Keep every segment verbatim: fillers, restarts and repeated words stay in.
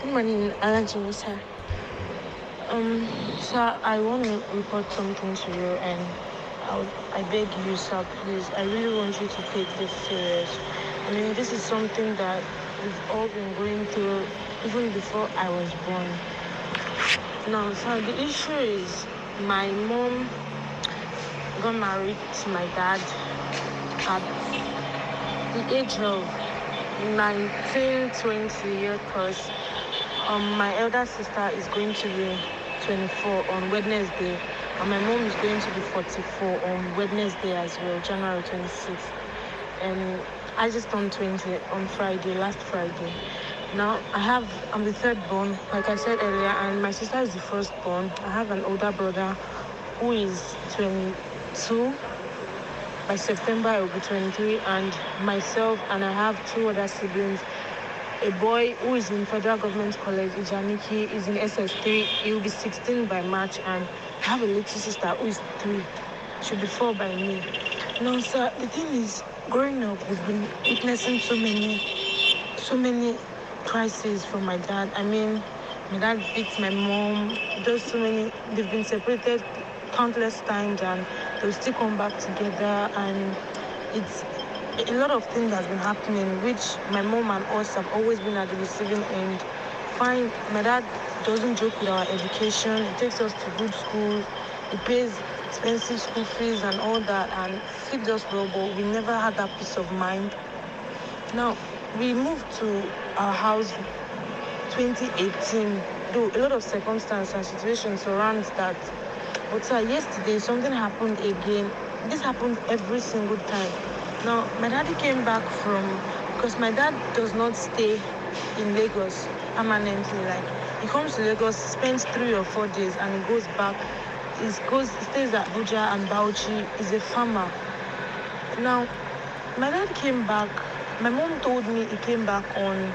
Good morning, Alhaji Musa. Um, sir, I want to report something to you, and I, would- I beg you, sir, please. I really want you to take this serious. I mean, this is something that we've all been going through even before I was born. Now, sir, the issue is my mom got married to my dad at the age of nineteen, twenty years, because um, my elder sister is going to be twenty-four on Wednesday, and my mom is going to be forty-four on Wednesday as well, January twenty-sixth. And I just turned twenty on Friday, last Friday. Now I have I'm the third born, like I said earlier, and my sister is the first born. I have an older brother who is twenty-two. By September, I will be twenty-three, and myself, and I have two other siblings. A boy who is in Federal Government College, Ijaniki, is in S S three. He will be sixteen by March, and I have a little sister who is three. She'll be four by May. Now, sir, the thing is, growing up, we've been witnessing so many, so many crises from my dad. I mean, my dad beats my mom. Just so many. They've been separated countless times, and they'll still come back together. And it's a lot of things that's been happening, which my mom and us have always been at the receiving end. Fine, my dad doesn't joke with our education. He takes us to good schools. He pays expensive school fees and all that, and feeds us well. But we never had that peace of mind. Now, we moved to our house twenty eighteen, though a lot of circumstance and situation surrounds that. But, sir, yesterday something happened again. This happened every single time. Now, my daddy came back from, because my dad does not stay in Lagos permanently. Like, he comes to Lagos, spends three or four days, and he goes back. He goes, stays at Abuja and Bauchi. He's a farmer. Now, my dad came back. My mom told me he came back on,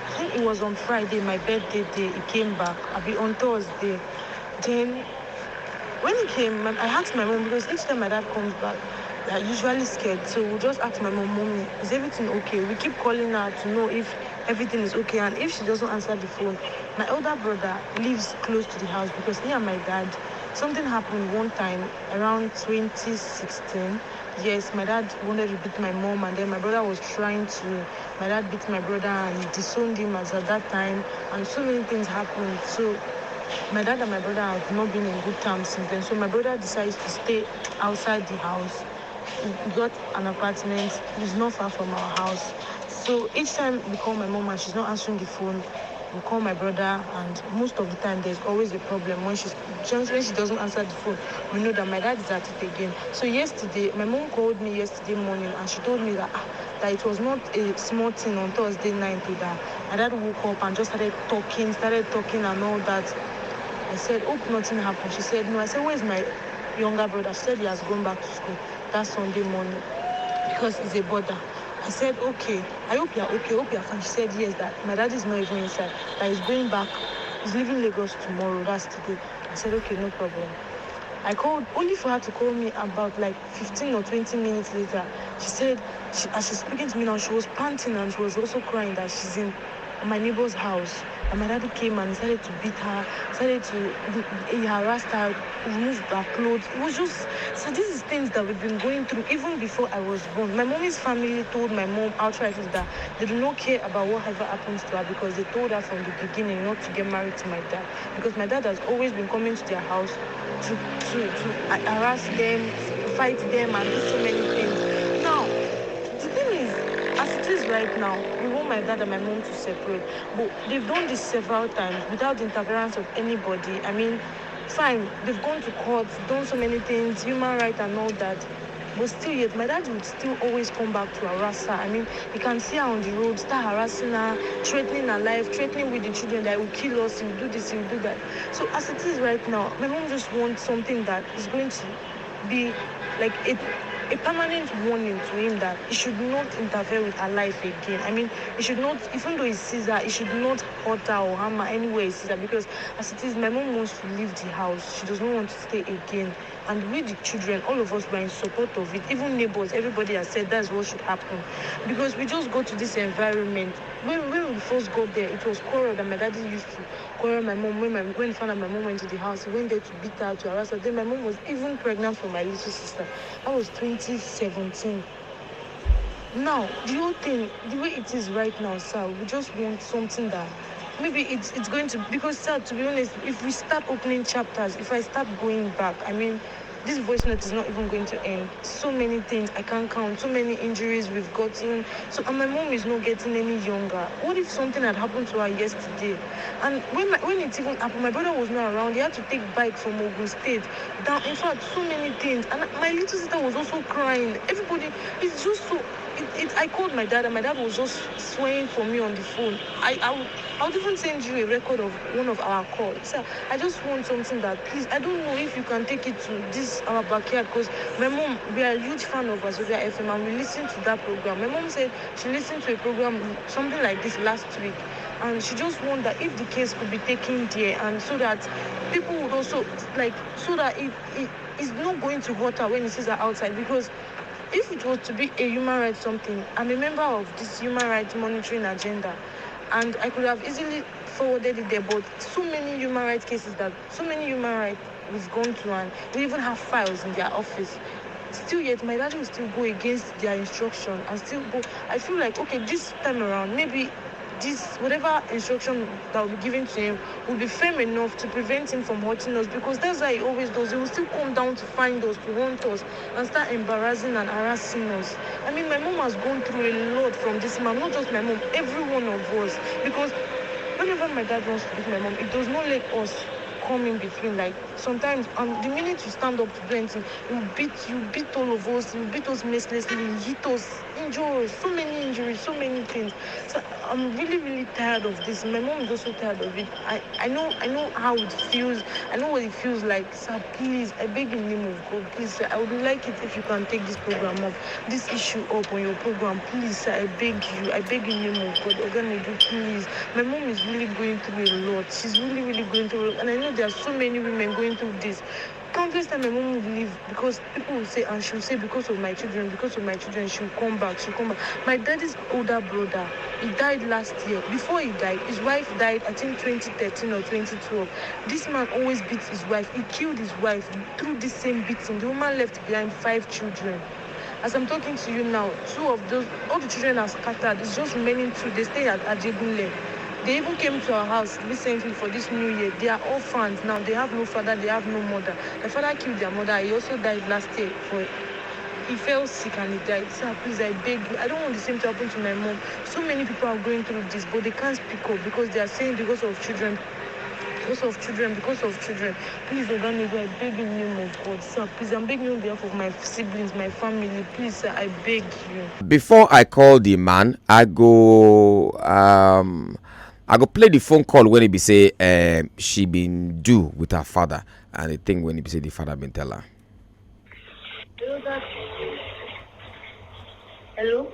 I think it was on Friday, my birthday day. He came back. I'll be on Thursday. Then when he came, my- I asked my mom, because each time my dad comes back, I usually scared. So we just ask my mom, "Mommy, is everything okay?" We keep calling her to know if everything is okay, and if she doesn't answer the phone, my elder brother lives close to the house, because me and my dad, something happened one time around twenty sixteen. Yes, my dad wanted to beat my mom, and then my brother was trying to. My dad beat my brother and disowned him as at that time, and so many things happened. So my dad and my brother have not been in good terms since then. So my brother decides to stay outside the house. He got an apartment. It's not far from our house. So each time we call my mom and she's not answering the phone, we call my brother, and most of the time there's always a problem. When she's when she doesn't answer the phone, we know that my dad is at it again. So yesterday, my mom called me yesterday morning, and she told me that ah, that it was not a small thing on Thursday night, oh, that my dad woke up and just started talking, started talking and all that. I said, "Hope nothing happened." She said, "No." I said, "Where's my younger brother?" She said he has gone back to school that Sunday morning because he's a boarder. I said, "Okay, I hope you're okay, hope you're fine." She said, "Yes, that my dad is not even inside, that he's going back, he's leaving Lagos tomorrow, that's today." I said, "Okay, no problem." I called, only for her to call me about, like, fifteen or twenty minutes later. She said, she, as she's speaking to me now, she was panting and she was also crying that she's in my neighbor's house. And my daddy came and started to beat her, started to, he harassed her, removed her clothes. It was just, so this is things that we've been going through even before I was born. My mommy's family told my mom outright that they do not care about whatever happens to her, because they told her from the beginning not to get married to my dad, because my dad has always been coming to their house to to to harass them, fight them, and do so many things. Now, the thing is, as it is right now, we want my dad and my mom to separate, but they've done this several times without the interference of anybody. I mean, fine, they've gone to court, done so many things, human rights and all that. But still yet, my dad would still always come back to harass her. I mean, he can see her on the road, start harassing her, threatening her life, threatening with the children that he will kill us, he will do this, he will do that. So as it is right now, my mom just wants something that is going to be like a, a permanent warning to him that he should not interfere with her life again. I mean, he should not, even though he sees her, he should not hurt her or harm her anywhere he sees her, because as it is, my mom wants to leave the house. She does not want to stay again. And we, the children, all of us were in support of it. Even neighbors, everybody has said that's what should happen. Because we just go to this environment. When, when we first got there, it was quarrel that my daddy used to quarrel my mom. When my when he found out my mom went to the house, he went there to beat her, to harass her. Then my mom was even pregnant for my little sister. That was twenty seventeen. Now, the whole thing, the way it is right now, sir, we just want something that maybe it's it's going to, because, sir, to be honest, if we start opening chapters, if I start going back, I mean, this voice note is not even going to end. So many things I can't count, so many injuries we've gotten. So, and my mom is not getting any younger. What if something had happened to her yesterday? And when my, when it even happened, my brother was not around. He had to take bike from Ogun State down. In fact, so many things. And my little sister was also crying. Everybody, it's just so. It, it, I called my dad, and my dad was just swearing for me on the phone. I, I, would, I would even send you a record of one of our calls. So I just want something that, please, I don't know if you can take it to this our backyard, because my mom, we are a huge fan of Wazobia F M, and we listen to that program. My mom said she listened to a program, something like this last week, and she just wondered if the case could be taken there, and so that people would also, like, so that it, it is not going to hurt her when he sees her outside. Because if it was to be a human rights something, I'm a member of this human rights monitoring agenda, and I could have easily forwarded it there. But so many human rights cases that so many human rights we've gone to, and they even have files in their office. Still yet, my daddy will still go against their instruction and still go. I feel like, okay, this time around, maybe this, whatever instruction that will be given to him, will be firm enough to prevent him from hurting us, because that's how he always does. He will still come down to find us, to haunt us, and start embarrassing and harassing us. I mean, my mom has gone through a lot from this man, not just my mom, every one of us. Because whenever my dad wants to beat my mom, it does not let us come in between. Like, sometimes, um, the minute you stand up to do anything, you beat, you beat all of us, you beat us mercilessly, you hit us, injure us, so many injuries, so many things. So I'm really, really tired of this. My mom is also tired of it. I, I know, I know how it feels. I know what it feels like. Sir, please, I beg in the name of God, please, sir, I would like it if you can take this program up, this issue up on your program, please, sir. I beg you, I beg in the name of God, Oga Nedu, please. My mom is really going through a lot. She's really, really going through a lot. And I know there are so many women going through this. Countless time my mom will leave because people will say, and she'll say, "Because of my children, because of my children, she'll come back, she'll come back." My daddy's older brother, he died last year. Before he died, his wife died, I think, twenty thirteen or twenty twelve. This man always beats his wife. He killed his wife through this same beating. The woman left behind five children. As I'm talking to you now, two of those, all the children are scattered. It's just remaining two. They stay at Ajegunle. They even came to our house recently for this new year. They are orphans now. They have no father. They have no mother. The father killed their mother. He also died last year. For he fell sick and he died. Sir, please, I beg you. I don't want the same to happen to my mom. So many people are going through this, but they can't speak up because they are saying because of children, because of children, because of children. Please, Oga Nedu, I beg you in the name of God, sir. Please, I'm begging you on behalf of my siblings, my family. Please, sir, I beg you. Before I call the man, I go um I go play the phone call when he be say um she been do with her father, and the thing when he be say the father been tell her. Hello, Dad. Hello.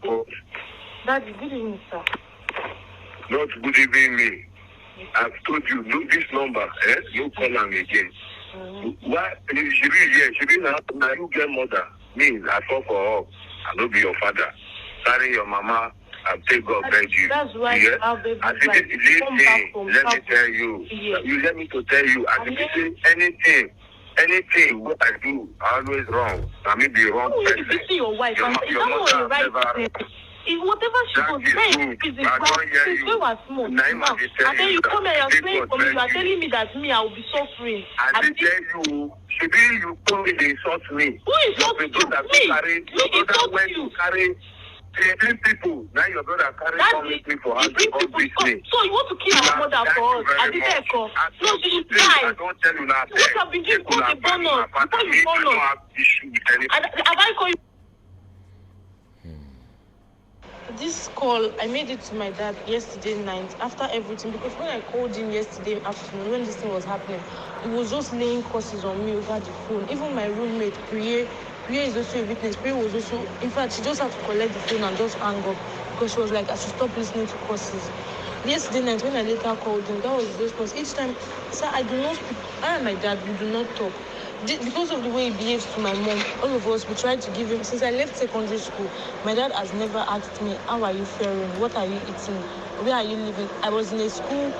Hello. Daddy, good evening, sir. Not good evening, me. I've told you, no, this number, eh? No call am again. Mm-hmm. Why? Shebi, yeah, shebi na, na you get mother. Me, I fall for up. I no be your father. Carry your mama and take God beg you. That's why you have every right to come back from travel. Let me tell you. Yes. You let me to tell you. As if you say anything, anything what I do, I always wrong. I mean, be wrong person. How will you be beating your wife? Your mother never. Whatever she goes, man, is in bad place. When was small. Now, and then you come here, you're saying for me, you are telling me that me, I will be suffering. I did tell you, shebi you told me they insult me. Who insulted you? Me. Me insult you. Carry eighteen people. Now your brother carry come meet me for house. Eighteen people. So you want to kill our mother for us? I did tell you. No, she should die. I don't tell you now. What you have been doing for the bonus before you born us? Have I called you? This call, I made it to my dad yesterday night after everything, because when I called him yesterday afternoon, when this thing was happening, he was just laying curses on me over the phone. Even my roommate, Priye, Priye is also a witness. Priye was also, in fact, she just had to collect the phone and just hang up because she was like, "I should stop listening to curses." Yesterday night, when I later called him, that was the response. Each time, sir, I do not speak. I and my dad, we do not talk. Because of the way he behaves to my mom, all of us, we tried to give him, since I left secondary school, my dad has never asked me, "How are you faring? What are you eating? Where are you living?" I was in a school,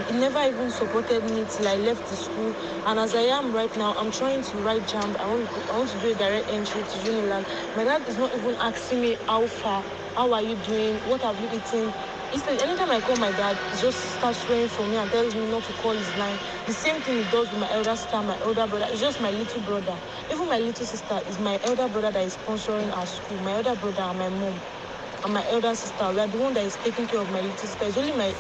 he never even supported me till I left the school. And as I am right now, I'm trying to write JAMB. I want to, I want to do a direct entry to Unilag. My dad is not even asking me how far, "How are you doing? What have you eaten?" Instead, anytime I call my dad, he just starts swearing for me and tells me not to call his line. The same thing he does with my elder sister, my elder brother. It's just my little brother. Even my little sister is my elder brother that is sponsoring our school. My elder brother and my mom and my elder sister, we are the one that is taking care of my little sister. It's only my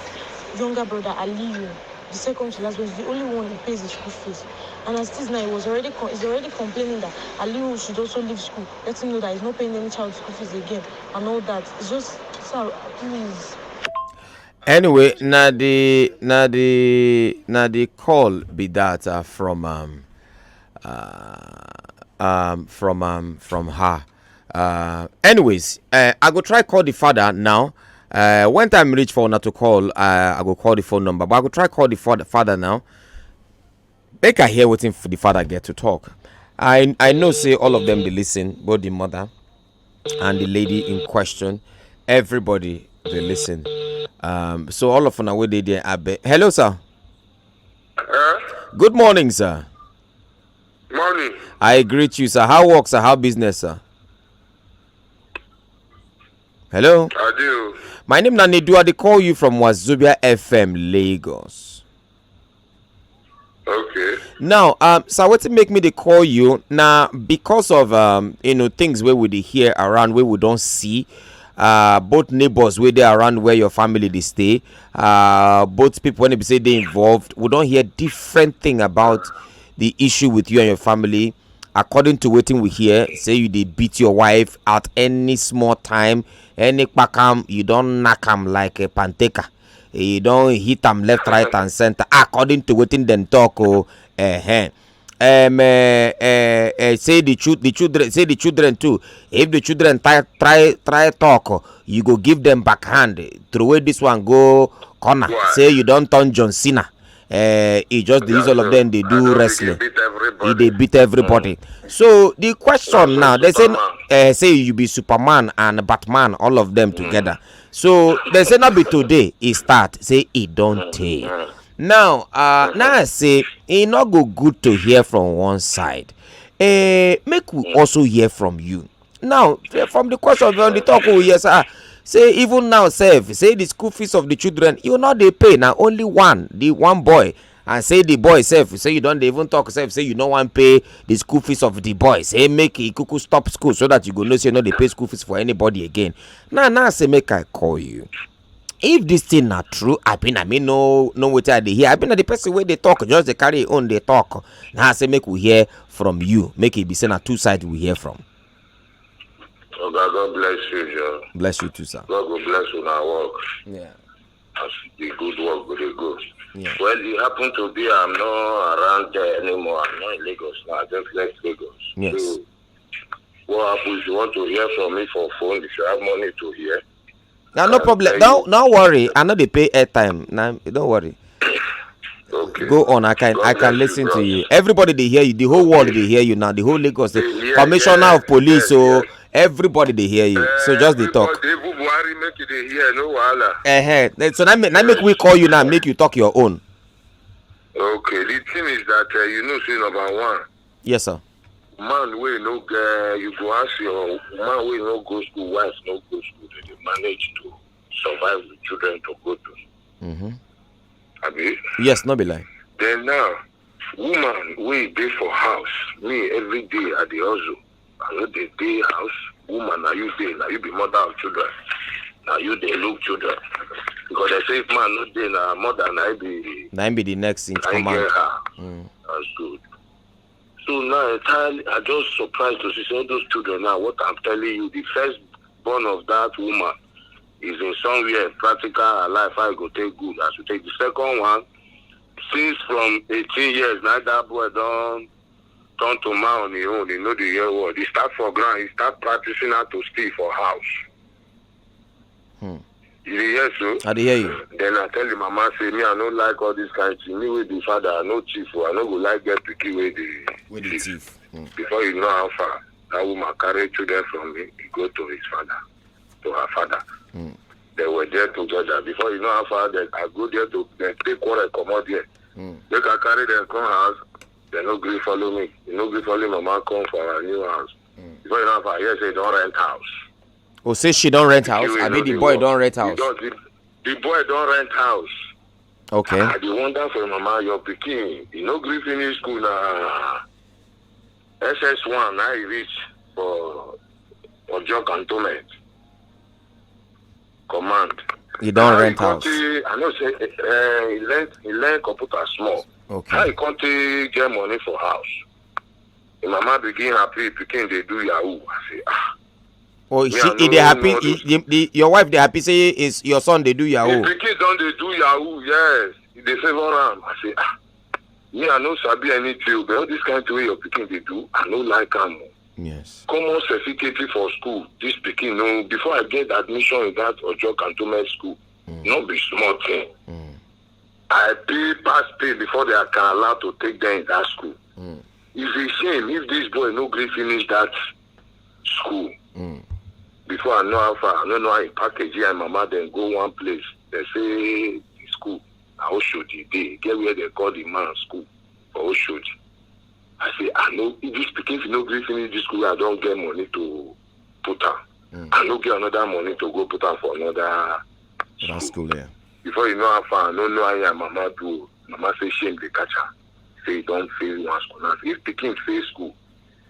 younger brother, Aliyu, the second to last one, is the only one who pays the school fees. And as it is now, he was already con- he's already complaining that Aliyu should also leave school. Let him know that he's not paying any child school fees again and all that. It's just, sir, please. Anyway, na the na the na the call be that uh, from um uh, um from um from her. Uh, anyways, uh, I go try call the father now. Uh, when time reach for una to call, uh, I go call the phone number, but I go try call the father, father now. Make I hear wetin f- the father get to talk. I I know say all of them dey listen, both the mother and the lady in question. Everybody dey listen. Um, so all of una wey dey there, I beg. Hello, sir. Eh? Good morning, sir. Morning. I greet you, sir. How work, sir? How business, sir? Hello. I do. My name na Nedu. I dey call you from Wazobia F M, Lagos. Okay. Now, um, sir, wetin make me dey call you na because of um, you know, things wey we dey hear around, wey we don see. Uh, both neighbors wey dey around where your family dey stay, uh, both people wey be say dey involved, we don hear different thing about the issue with you and your family. According to wetin we hear, say you dey beat your wife at any small time, any kpakam, you don knack am like a panteka. You don hit am left, right, and center. According to wetin dem talk, oh, eh, um, uh, uh, uh, say the chil- the children, say the children too. If the children try try try talk, you go give them backhand. Throw away this one, go corner. Say you don turn John Cena. Uh, e just dey use all of them dey do wrestling. E dey beat everybody. So the question now, they say uh, say you be Superman and Batman, all of them together. So they say not be today e start, say e don tey. Now, uh, now I say e no go good to hear from one side. Uh, make we also hear from you. Now, eh, from the question on the talk, oh yes, ah, say even now, self, say the school fees of the children, you know they pay now only one, the one boy, and say the boy self, say you don't even talk self, say you no wan pay the school fees of the boy, say make he kuku stop school so that you go know say you no dey pay school fees for anybody again. Now, now I say make I call you. If this thing na true, I been I mean no no wetin I dey hear. I been na the person wey dey talk, just dey carry him own dey talk. Now I say make we hear from you, make e be say na two sides we hear from. Oga, God bless you, Joe. Bless you too, sir. God go bless you now work. Yeah. As the good work go dey go. Yeah. Well, it happened to be I'm not around there anymore. I'm not in Lagos now. I just left Lagos. Yes. So, what happens? You want to hear from me for phone? If you have money to hear. Now no problem. Don't no worry. I know they pay airtime. Now don't worry. Okay. Go on. I can I can listen to you. Everybody they hear you. The whole world they hear you now. The whole Lagos. The commissioner of police. So everybody they hear you. So just they talk. Even Buhari make it dey hear, no wahala. Uh-huh. So now make, now make we call you now. Make you talk your own. Okay, the thing is that uh, you know, say number one, Yes, sir. Man wey no get, you go ask your man wey no go school, wife no go school, they dey manage to survive with children to go to. Mm-hmm. Abi? Yes, no be lie. Then now, woman wey dey for house, me every day I dey hustle. I no dey dey house. Woman, na you dey, na you be mother of children. Na you dey look children. Because they say if man no dey, na mother na him be Now be the next in na him command. Get her. Mm. That's good. So now entirely, I just surprised to see all those children now. What I'm telling you, the first born of that woman is in somewhere practical her life. I go take good as you take the second one. Since from eighteen years now, that boy don turn to man on his own. He know the real world. He start for ground. He start practicing how to steal for house. Hmm. You dey hear so? I dey hear you. Then I tell the mama say me I no like all this kind thing. Me wey be father, I no thief o. I no go like get pikin wey dey Wey dey thief. Mm. Before you know how far, that woman carry children from me, e go to his father, to her father. Mm. They were there together. Before you know how far, they, I go there to they take quarrel comot there. Mm. Make I carry them come house, they no gree follow me. They no gree follow mama come for our new house. Before you know how far, I hear say they don rent house. Oh, say she don rent house. Pikin wey I no mean the dey boy work. don rent He house. don, the, the boy don rent house. Okay. I dey wonder for mama, your pikin, he no gree finish school na S S one na he reach for Ojo Cantonment Command. He don How rent come house. Say, I know say uh, he learn he learn computer small. How Okay. He come take get money for house? Him mama begin happy, pikin dey do yahoo. I say ah. Oh, Me, she I e no dey happy. know E, those- the, the, your wife dey happy say is your son dey do His yahoo. Pikin don dey do yahoo, yes. He dey favour am. I say ah. Me I no sabi anything o, but all this kind thing wey your pikin dey do, I no like am o. Yes. Common certificate for school, this pikin no, before I get admission in that Ojo Cantonment school, Mm. no be small thing. Mm. I pay pass pay before they can allow to take them in that school. Mm. It's a shame if this boy no gree finish that school. Mm. Before I know how far, I no know how he package here and mama then go one place. They say the school, na Oshodi dey. Get where they call the man school for Oshodi. I say, I know, if this pikin if no gree finish this school, I don get money to put am. Mm. I no get another money to go put am for another That school. School, yeah. Before you know how far, I no know how your mama do. Mama say shame dey catch am. Say he don fail one school. Now, if pikin fail school,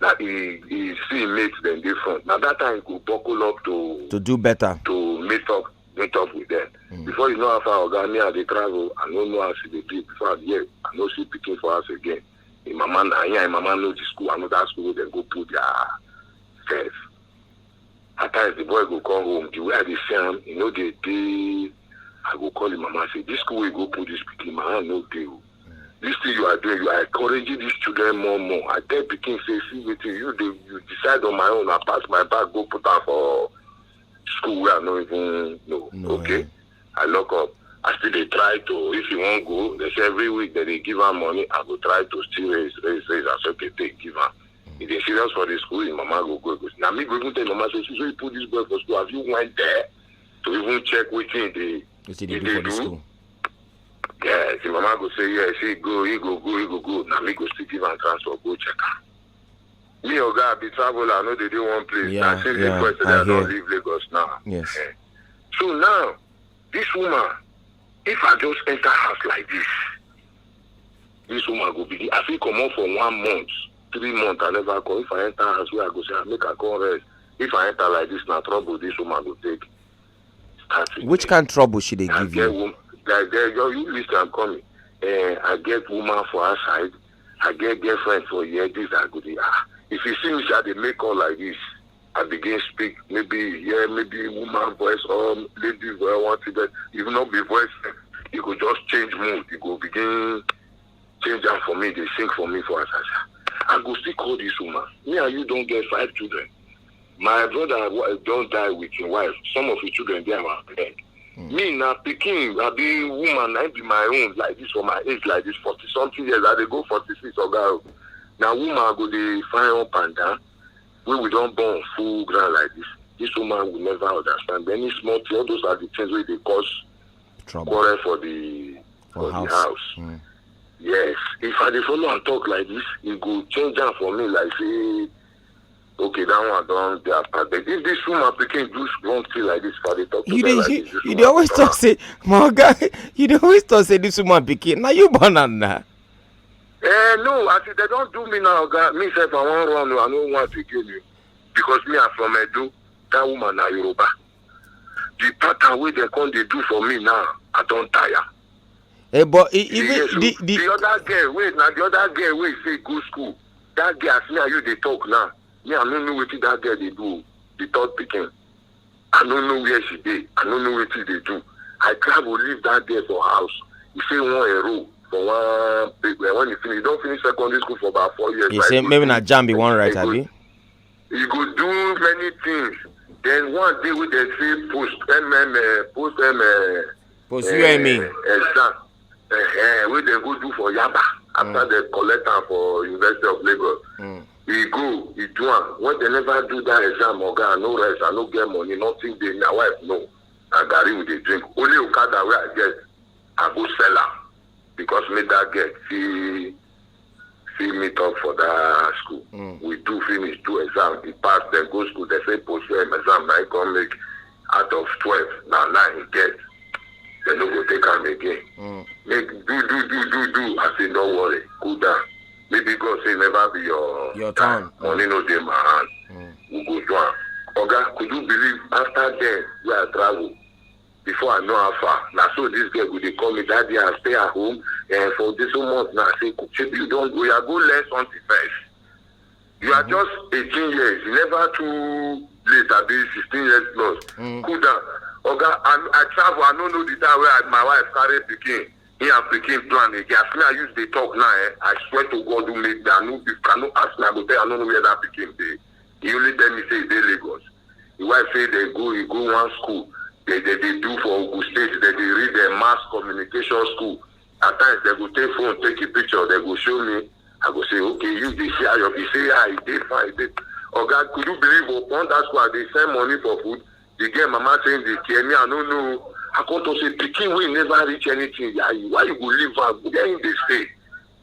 na he he see him mate dem dey front. Na that time he go buckle up to To do better. to meet up meet up with them. Mm. Before you know how far, oga, me I dey travel. I no know as e dey be. Before I hear, I no see pikin for house again. Him mama na him and him mama know the school, another school wey dem go put their self. At times the boy go come home. The way I dey see am, e no dey dey. I go call him mama say, this school wey you go put this pikin, my hand no dey o. This thing you are doing, you are encouraging these children more more. I tell pikin say, see wetin you dey, you decide on my own. I pass my bag, go put am for school where I no even know. No, Okay, eh. I lock up. I still dey try to, if he wan go, they say every week they dey give am money. I go try to still raise, raise, raise as okay take give am. If dey serious for the school, him mama go go. Go. Na me go even tell mama say, see, so you put this boy for school. Have you went there to even check wetin dey Wetin dey He do dey for the do? School? Yes, him mama go say yes. He go, he go go, he go go. Na me go still give am transfer, go check am. Me oga, I be traveler, I no dey dey one place. Yeah, Na since yeah, this person I I don hear. Leave Lagos now. Yes. Eh. So now, this woman, if I just enter house like this, this woman go begin. I fit comot for one month, three months, I never come. If I enter house, where I go say, ah, make I come rest. If I enter like this, na trouble this woman go take. Start with Which me. Kind trouble she dey I give get you? Woman, like, there, you, you listen, I'm coming. Eh, I get woman for outside. I get girlfriend for here. This I go dey ah. If you see me, say I dey make call like this. I begin speak. Maybe yeah, maybe woman voice or lady voice. One thing that if not be voice, you go just change mood. You go begin change am for me. They sing for me for as I say. I go still call this woman. Me and you don get five children. My brother wa- don die with him wife. Some of his children dey our bed. Me na pikin, I be woman, I be my own like this for my age like this, forty something years. I dey go forty-six, oga o. Na woman I go dey find up and down. Wey we don born full ground like this. This woman will never understand any small thing. All those are the things wey dey cause Trouble. Quarrel for the For for the house. House. Mm. Yes, if I dey follow am talk like this, e go change am for me like say, okay, that one don dey apart. But if this woman pikin do wrong thing like this, if I dey talk to You them dey like you, this, this you woman dey always go talk turn say, my guy, you dey always talk say this woman pikin. Now you born am na. Eh, no, as if they don do me now, oga, me sef I wan run o, I no want again o. Because me I from Edo, that woman na Yoruba. The pattern wey dem come dey do for me now, I don tire. Eh, but e- You even hear so? the the The other girl, wait, na the other girl wey say go school. That girl, as me and you dey talk now, me I no know wetin that girl dey do o. The third pikin, I no know where she dey. I no know wetin dey do. I travel leave that girl for house. He say one ero for one big when he finish, he don finish secondary school for about four years. you Like, say go maybe do- na jam be one right, he go- abi? He go do many things. Then one day wey dem say post M M, uh, post M M, Post U M E. Exam, uh, wey dem go do for Yaba after dem collect am for University of Lagos. E go, e do am. When dem never do that exam, oga, I no rest, I no get money, nothing dey. My wife no, na garri we dey drink. Only okada wey I get, I go sell am because make that girl fit fit meet up for that school. We do finish, do exam, e pass, dem go school, dem say postpone exam, na e come make out of twelve, na nine e get. Dem no go take am again. Make do do do do do. I say no worry, cool down. Maybe God say never be your Your time. Money no dey my hand. We go do am. Oga, could you believe after then wey I travel? Before I know how far, na so this girl go dey call me, "Daddy, I stay at home, eh, for this whole month now." I say, "Shebi you don go, you go learn something first. You are just eighteen years, you never too late, abi sixteen years plus. Cool down." Oga, I, I travel, I no know the time wey I, my wife carry pikin. Me and pikin plan again. As me I use dey talk now, eh, I swear to God who made me, I no, if I no ask me, I go tell you, I no know where that pikin dey. He only tell me say e dey Lagos. Him wife say dem go, e go one school. Dem, dem dey do for Ogun State. Dem dey read the mass communication school. At times, dem go take phone, take a picture. Dem go show me. I go say, "Okay, you dey see Ayo?" He say, "Ah, e dey fine, e dey." Oga, could you believe upon that school, I dey send money for food. The girl mama say dey care me, I no know. I come talk say, "Pikin wey never reach anything, why you, why you go leave am? Where him dey stay?"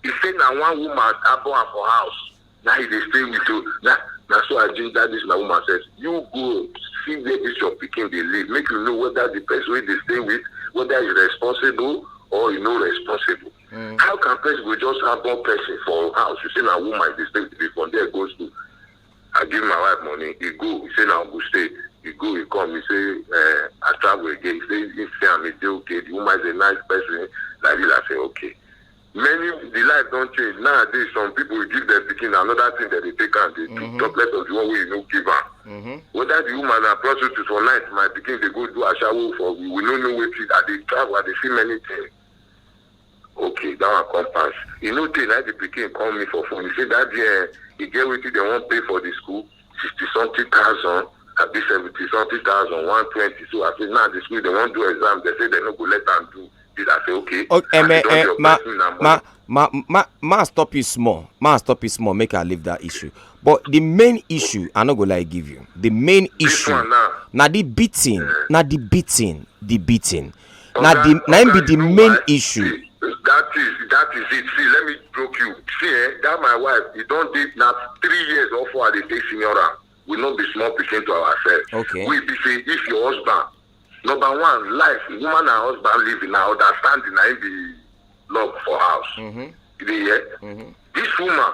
He say na one woman abon am for house. Na he dey stay with you. Na, na so I ginger this my woman says, "You go see where this your pikin dey live. Make you know whether the person wey dey stay with, whether he's responsible or he no responsible." How can person go just abon person for house? You say na woman dey stay with, from there go school. I give my wife money, e go. He say na Ogun State. E go, e come. He say, eh, I travel again. He say he see am, e dey okay. The woman is a nice person. Like this, I say, "Okay." Many, the life don change. Nowadays, some people, you give dem pikin, another thing dem dey take am dey do. Talk less of the one wey you no give am. Whether the woman na prostitute for night, my pikin dey go do ashawo for, we, we no know wetin. I dey travel, I dey see many things. Okay, that one come pass. E no tey, na the pikin call me for phone. He say, "Daddy, eh, e get wetin dem wan pay for the school, sixty something thousand, abi seventy something thousand, one twenty." So I say, "Now the school, dem wan do exam. Dem say dem no go let am do this." I say, "Okay." Okay, I ma, say, "Don eh, your ma, person na ma, money." ma, ma, ma stop you small. Ma stop you small. Make I leave that issue. But the main issue, I no go lie give you. The main This issue, one now. na the beating, na the beating, the beating. Na Oga, the, na him be Oga, the you know main why? Issue. See, that is, that is it. See, let me joke you. See, eh, that my wife, e don dey na three years or four I dey take senior am. We no be small pikin to ourselves. Okay. We be say if your husband, number one, life, woman and husband living, na understanding, na him be love for house. You dey hear? This woman,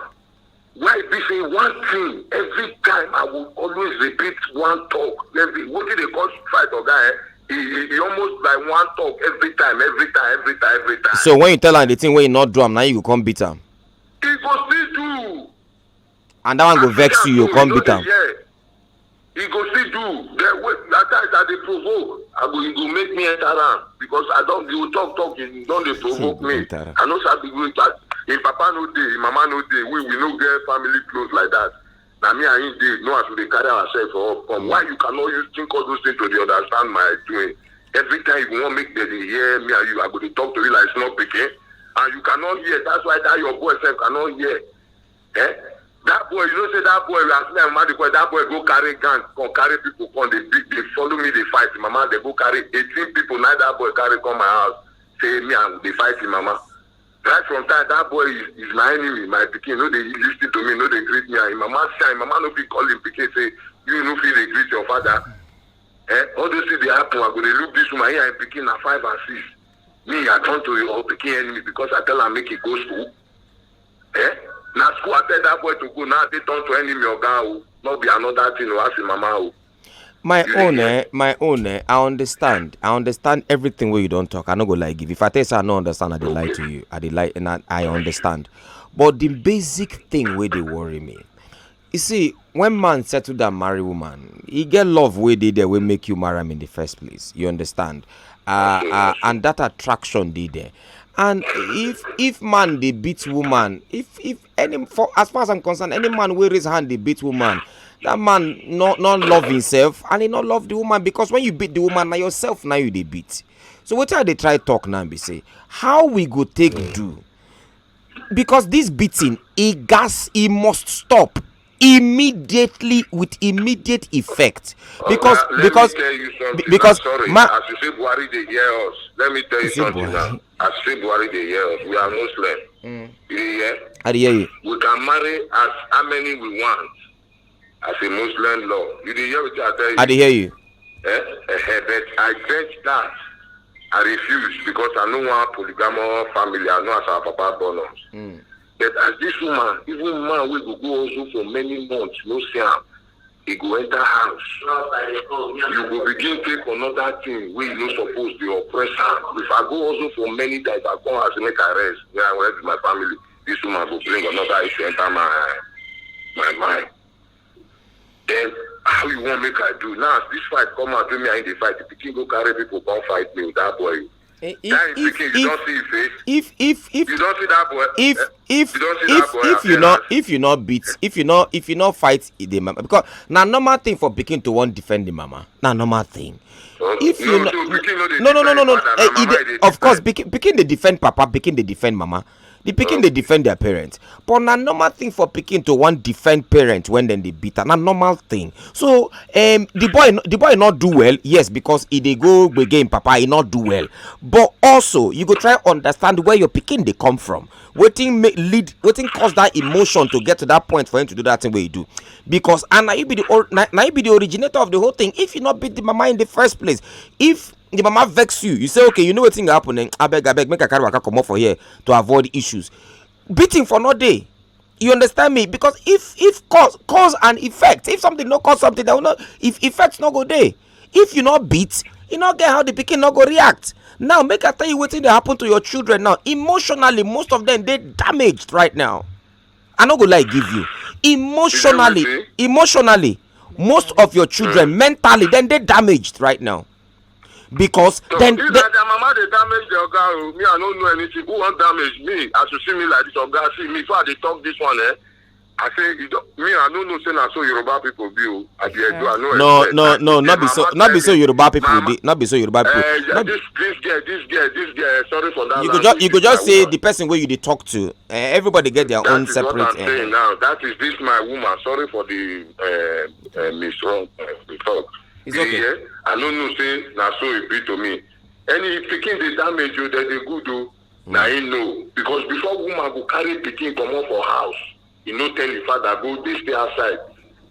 why be say one thing every time I will always repeat one talk. Every, wetin dey cause fight, oga, eh? E, e, e almost like one talk every time, every time, every time, every time. So when you tell am the thing wey you no do am, na you go come beat am. E go still do. And that one go vex you, you come beat am. Yeah. E go still do. Then wait, that time I dey provoke. I go, e go make me enter am because I don, you talk, talk, you don dey provoke me. Enter am. I no sabi go, but him papa no dey, him mama no dey. We, we no get family close like that. Na me and him dey, know as we dey carry ourselves for up come. Why you cannot use think all those things to dey understand my doing? Every time you wan make dem dey hear me and you, I go dey talk to you like small pikin, and you cannot hear. That's why that your boy sef cannot hear. Eh? That boy, you know say that boy, as me and Madi boy, that boy go carry gang, come carry people, come dey beat, dey follow me, dey fight him mama. Dem go carry eighteen people. Na that boy carry come my house, say me and dey fight him mama. Right from time, that boy is, is my enemy, my pikin. No dey listen to me, no dey greet me. And him mama see, him mama no fit call him pikin say, "You no fit dey greet your father." Eh? All those things dey happen. I go dey look this woman, he and him pikin na five and six. Me, I turn to your pikin enemy because I tell am make he go school. Eh? Na school I tell that boy to go, now they turn to enemy, oga o. No be another thing o, ask him mama o. My You dey own, hear? Eh, my own, eh, I understand. I understand everything wey you don talk. I no go lie give. If I tell you say I no understand, I dey lie to you. I dey lie, and I, I understand. But the basic thing wey dey worry me, you see, when man settle down marry woman, he get love wey dey there wey make you marry am in the first place. You understand? Uh, uh, and that attraction dey there. And if if man dey beat woman, if if any for as far as I'm concerned, any man wey raise hand dey beat woman, that man no no love himself and he no love the woman, because when you beat the woman, na yourself na you dey beat. So wetin I dey try talk now be say, how we go take do, because this beating, e gas, e must stop immediately, with immediate effect, because Oga, let because me tell you something. because I'm sorry. ma- As you say Buhari dey hear us, let me tell you You say something Buhari. Now. As you say Buhari dey hear us, we are Muslim. You dey hear? I dey hear you. We can marry as how many we want as a Muslim law. You dey hear what I tell you? I dey hear you. Eh? Eh, eh, but I drench that. I refuse because I no want polygamous family. I know as our papa born us. But as this woman, even man wey go go also for many months, no see am, he go enter house. You go begin take another thing wey you no suppose dey oppress am. If I go also for many days, I come house make I rest. Me I rest with my family. This woman go bring another issue enter my my mind. Then how you wan make I do now? As this fight come out, wey me I dey fight, the pikin go carry people come fight me with that boy. Eh, That is if pikin, you if don see his face. if if if You don see that boy. if Eh? if You don see if that boy if you appearance? not if you not beat, if you not if you not fight the mama, because na normal thing for pikin to wan defend the mama, na normal thing. If No, you not, so pikin no dey no no no no defend no father, eh, na e mama dey- dey of course defend. pikin pikin dey defend papa, pikin dey defend mama, the pikin dey defend their parents, but na normal thing for pikin to wan defend parents when dem dey beat am, na normal thing. So um, the boy no- the boy not do well, yes, because he dey go gbege him papa, he not do well, but also you go try understand where your pikin dey come from, wetin make lead, wetin cause that emotion to get to that point for him to do that thing wey he do, because and na you be the or- na, na you be the originator of the whole thing. If you not beat the mama in the first place, if the mama vex you, you say, okay, you know wetin go happen, eh? Abeg abeg, make I carry waka comot for here to avoid issues. Beating for no dey. You understand me? Because if if cause cause and effect, if something no cause something, that will not, if effect no go dey. If you not beat, you not get how the pikin no go react. Now make I tell you wetin dey happen to your children now. Emotionally, most of them dey damaged right now. I no go lie give you. Emotionally, wetin? Emotionally, most of your children mentally, then they damaged right now. Because So then if they, na their mama dey damage the oga o, me I no know anything. Who wan damage me? As you see me like this, oga, see me. Before I dey talk this one, eh? I say you don, me I no know say na so Yoruba people be o. I dey do I no no expect. no I no say not be the so mama not be tell so me, Yoruba people mama, dey not be so Yoruba people. Eh, yeah, Not be- this this girl, this girl. Sorry for that. You go Language. just you go This just my say woman. The person wey you dey talk to. Eh, everybody get their That own is what separate. I'm Eh, saying now. That is this my woman. Sorry for the uh, uh, miswrong uh, the talk. It's You okay. Hear? I no know say na so e be to me. Any pikin dey damage you, dem dey good o. Na him know because before woman go carry pikin comot for house, e no tell him father go dey stay outside.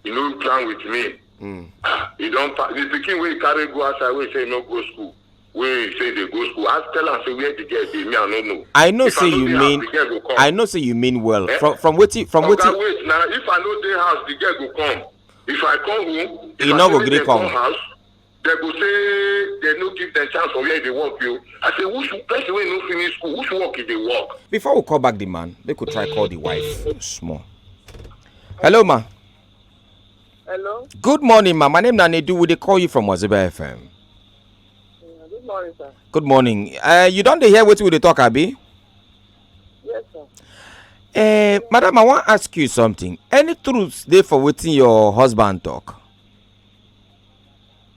E no plan with me. Ah, e don pa the pikin wey e carry go outside wey say e no go school, wey e say e dey go school. Ask tell am say where the girl dey, me I no know. I know If say I no you dey house, mean the girl go come. I know say you mean well. Eh? From from wetin from Oga, wetin wait now. If I no dey house, the girl go come. If I come home, if E I no say go make gree dem come. House, dem go say dem no give dem chance for where they work you. I say which person wey no finish school, which work e dey work? Before we call back the man, they could try call the wife small. Hello ma. Hello. Good morning ma. My name na Nedu. We dey call you from Wazobia F M. Yeah, good morning, sir. Good morning. Uh, you don dey hear wetin we dey talk, abi? Yes, sir. Uh, madam, I wan ask you something. Any truth dey for wetin your husband talk?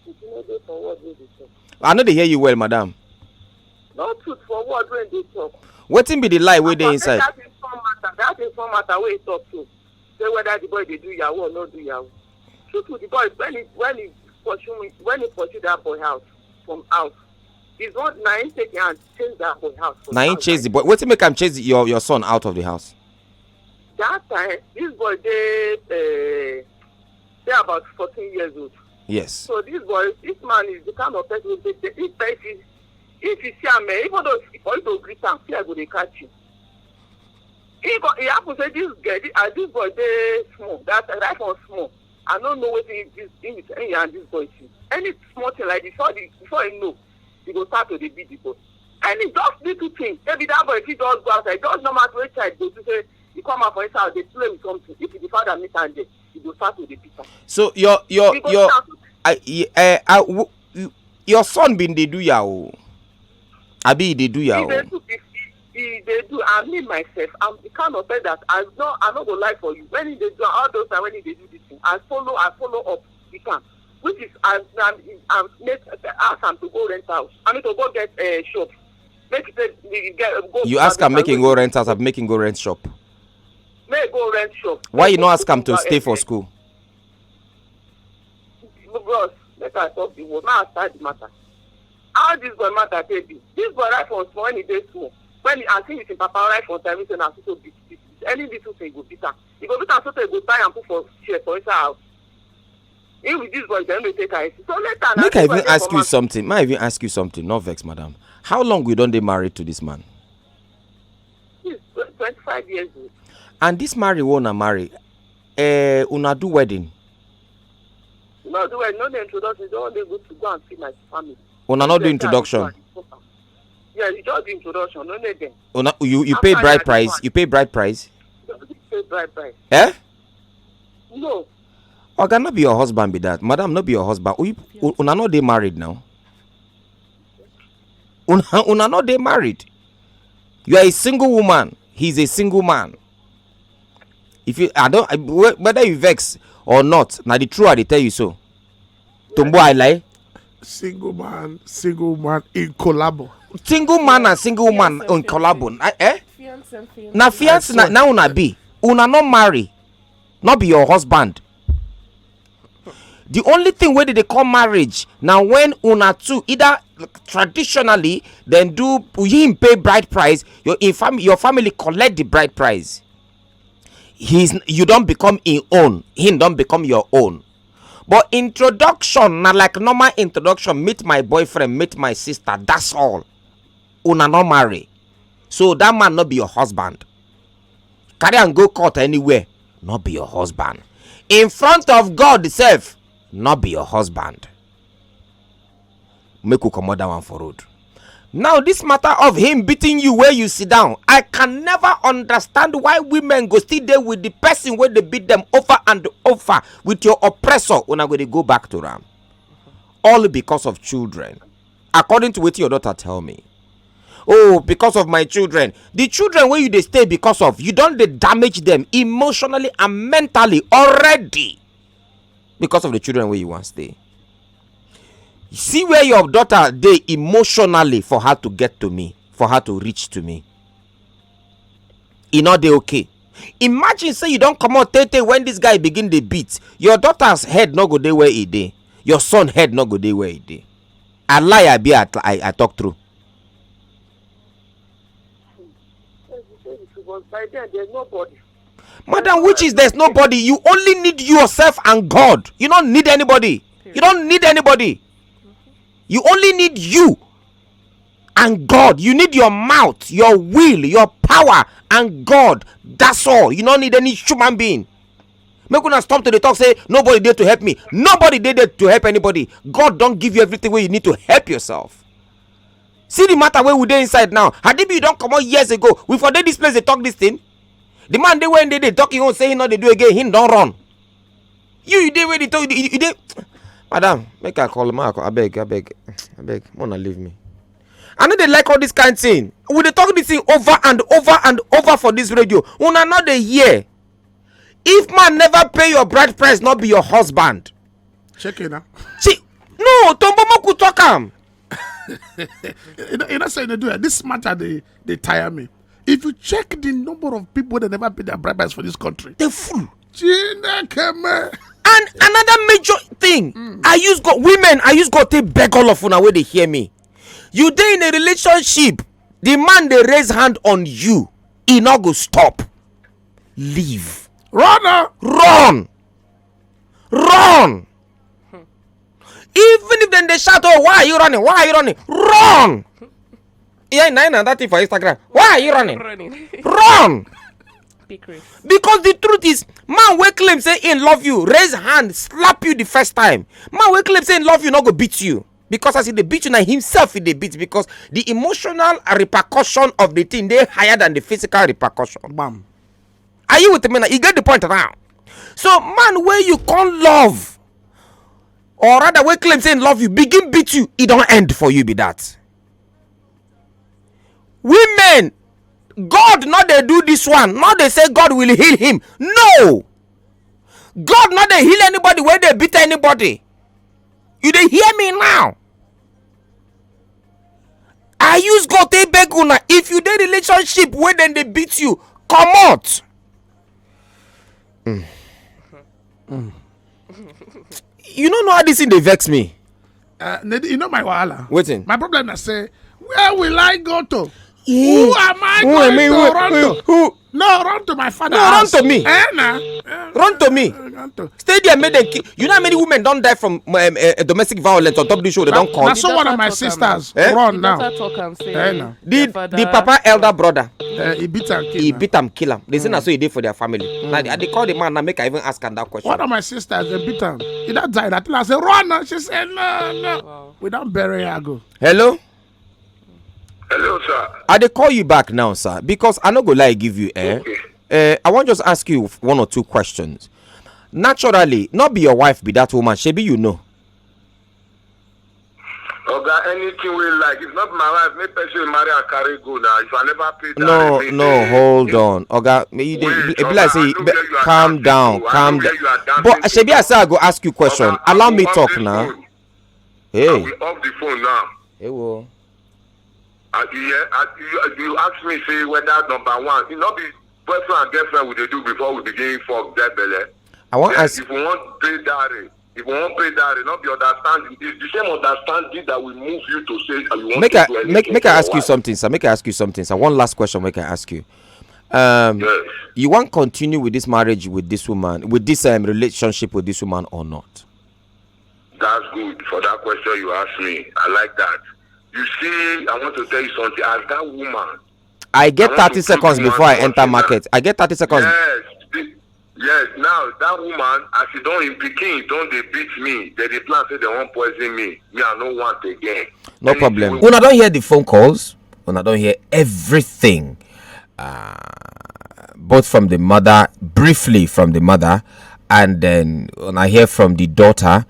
If you no dey for word wey dey talk. I no dey hear you well, madam. No truth for word wey dey talk. Wetin be the lie wey dey inside? That is one matter. That is one matter wey e talk to. Say whether the boy dey do yahoo or no do yahoo. Truth with the boy when he when he pursue me when he pursue that boy house from house. Is what na him take him hand chase that boy house. From Na him house. Chase the boy. Wetin make am chase your your son out of the house? That time this boy dey uh, dey about fourteen years old. Yes. So this boy, this man is the kind of person wey dey if person if you see am eh, even though for you to greet am, fear go dey catch you. He go, e happen say this girl, this, as this boy dey small, that right from small, I no know wetin this him with him and this boy see. Any small thing like this, before the before he know, he go start to dey beat the boy. Any just little thing, maybe that boy fit just go outside, just normal way child go do say he come out for inside dey play with something. If the father meet am there, he go start to dey beat am. So your your He go your start to I, I, I, w- you- your son been dey do yahoo. Abi he dey do He yahoo. dey do fifty. He dey do, and me myself, I'm the kind of person that I no, I no go lie for you. When he dey do all those time, when he dey do this thing, I follow, I follow up with am, which is I, I, I make, ask am to go rent house. I mean to go get a uh, shop. Make it take the get go. You ask am make him go rent house, abi make him go rent shop? Make go rent shop. Why you no ask am to stay for school? Bros, make I talk the word. Now I start the matter. How this boy matter take be? This boy right from small when he dey small. When he, I think his papa right from time, he say na so so beat beat beat. Any little thing go beat am. He go beat am so so he go tie am put for chair for inside house. He with this boy, dem dey take am easy. So later na make I this boy even dey ask for you man. Something. Make I even ask you something. No vex, madam. How long you don dey married to this man? He's twenty-five years old. And this marry wey una marry, eh, una do wedding? No do wedding, no dey introduction. He don dey go to go and see my family. Una no do introduction? Yeah, he just do introduction, no need dem. Una, you, you pay bride price? You pay bride price? He pay bride price. Eh? No. Oga, no be your husband be that. Madam, no be your husband. Una no dey married now. Una, una no dey married. You are a single woman. He's a single man. If you, I don't, I, whe- whether you vex or not, na the truth I dey tell you so. Tombo, I lie. Single man, single woman in collabo. Single man and single woman in collabo. Na, eh? Fiance and fiancé. Na fiancé na, na una be. Una no marry. No be your husband. The only thing wey dey dey call marriage na when una two either traditionally dem do him pay bride price, your in fam your family collect the bride price. He's, you don become him own, him don become your own. But introduction na like normal introduction, meet my boyfriend, meet my sister, that's all. Una no marry. So that man no be your husband. Carry am go court anywhere, no be your husband. In front of God sef, no be your husband. Make we comot that one for road. Now this matter of him beating you where you sit down, I can never understand why women go still dey with the person wey dey beat them over and over with your oppressor. Una go dey go back to am. All because of children. According to wetin your daughter tell me. Oh, because of my children. The children wey you dey stay because of, you don dey damage them emotionally and mentally already. Because of the children wey you wan stay. See where your daughter dey emotionally for her to get to me, for her to reach to me. E no dey okay. Imagine say you don comot tey tey when this guy begin dey beat. Your daughter's head no go dey where e dey. Your son head no go dey where e dey. I lie, abi I, I, I talk true? Madam, which is there's nobody. You only need yourself and God. You don't need anybody. You don't need anybody. You only need you and God. You need your mouth, your will, your power, and God. That's all. You don't need any human being. Make una stop to dey talk say nobody dey to help me. Nobody dey there to help anybody. God don give you everything wey you need to help yourself. See the matter wey we dey inside now. Hadibi don comot years ago. We for dey this place dey talk this thing. The man dey wey dey dey talk him own say he no dey do again. He don run. You, you dey wey dey talk. You, you dey. Madam, make I call. Make I call. Abeg, abeg, abeg. Una leave me. I no dey like all this kind thing. We dey talk this thing over and over and over for this radio. Una no dey hear. If man never pay your bride price, no be your husband. Check it now. See, no, Tombo, make we talk am. You know, you know say they do it. This matter they they tire me. If you check the number of people that never pay their bride price for this country, they full. Chineke me. And another major thing, I use God, women, I use God to beg all of una wey dey hear me. You dey in a relationship, the man dey raise hand on you, e no go stop. Leave. Run, oh. Run. Run. Even if dem dey shout, "Oh, why are you running? Why are you running?" Run. Yeah, na na that thing for Instagram. Why are you running? Running. Run. Because the truth is, man wey claim say he love you, raise hand, slap you the first time. Man wey claim say he love you, no go beat you. Because as he dey beat you, na himself he dey beat, because the emotional repercussion of the thing dey higher than the physical repercussion. Bam. Are you with me now? You get the point now. So man wey you come love, or rather wey claim say he love you, begin beat you, e don end for you be that. Women, God no dey do this one, no dey say God will heal him. No. God no dey heal anybody wey dey beat anybody. You dey hear me now? I use God take beg una. If you dey relationship wey dem dey beat you, comot. You no know how this thing dey vex me. Uh, Nedi, you know my wahala. Wetin? My problem na say, where will I go to? Who am I Who going am I? to Who- run who- to? who- No, run to my father No, run house. to me. Eh, na. Eh, Run to me. Run to. Stay there, make dem kill. You know how many women don die from um, uh, domestic violence on top this show? They don call. Na so one of my Daughter talk am. sisters Eh? run The now. daughter talk am say Eh, na. The their father the papa elder brother, Uh, he beat and kill. he Now. Beat am, kill am. They say na so he dey for their family. Now I dey call the man now, make I even ask am that question. One of my sisters, they beat am. He don die. I tell her, I say, run now. She said, no, no. Wow. We don bury her go. Hello. Hello, sir. I dey call you back now, sir, because I no go lie give you, eh? Okay. Eh, I wan just ask you one or two questions. Naturally, not be your wife be that woman, shebi you know. Oga, anything we like. If not my wife, make person marry and carry go now. If I never pay that No, rent, no, eh, hold on, Oga. You dey- Wait, e be Oga, like say, I know be- where you are calm dancing down, to. I calm know down. where you are dancing But to. Shebi I say I go ask you question. Oga, I Allow will me off talk this now. Phone. I Hey, will off the phone now. hey, wo. Uh, yeah, uh, you, you ask me say whether number one, you know, be boyfriend and girlfriend we dey do before we begin fuck that belle. I wan Yes, ask. If we want pay dowry, if we want pay dowry, not be understanding. It's the same understanding that will move you to say uh, you want Make to I do anything make make for I your ask you wife. Something, sir. Make I ask you something, sir. One last question. Make I ask you. Um, Yes. You wan continue with this marriage with this woman, with this um, relationship with this woman or not? That's good for that question you asked me. I like that. You see, I want to tell you something. As that woman, I get I want thirty to put seconds woman before I for enter shame. Market. I get thirty seconds. Yes, the- yes. Now that woman, as she don in pikin, don dey beat me. They dey plan say they wan poison me. Me, I no want again. No Anything problem. wey Una don hear the phone calls. Una don hear everything. Uh, both from the mother, briefly from the mother, and then una hear from the daughter.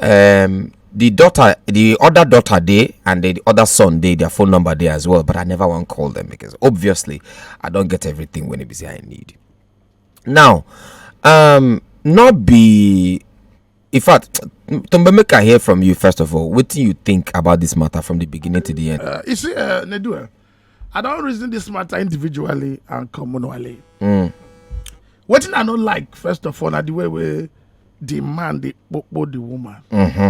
Um, the daughter, the other daughter dey, and the other son dey. Their phone number dey as well, but I never wan call them because obviously I don get everything wey e be say I need. Now, um, not be. In fact, Tombe, make I hear from you first of all. Wetin you think about this matter from the beginning to the end? Uh, you see, uh, Nedua, I don't reason this matter individually and communally. What I don't like, first of all, are the way we demand the popo the woman,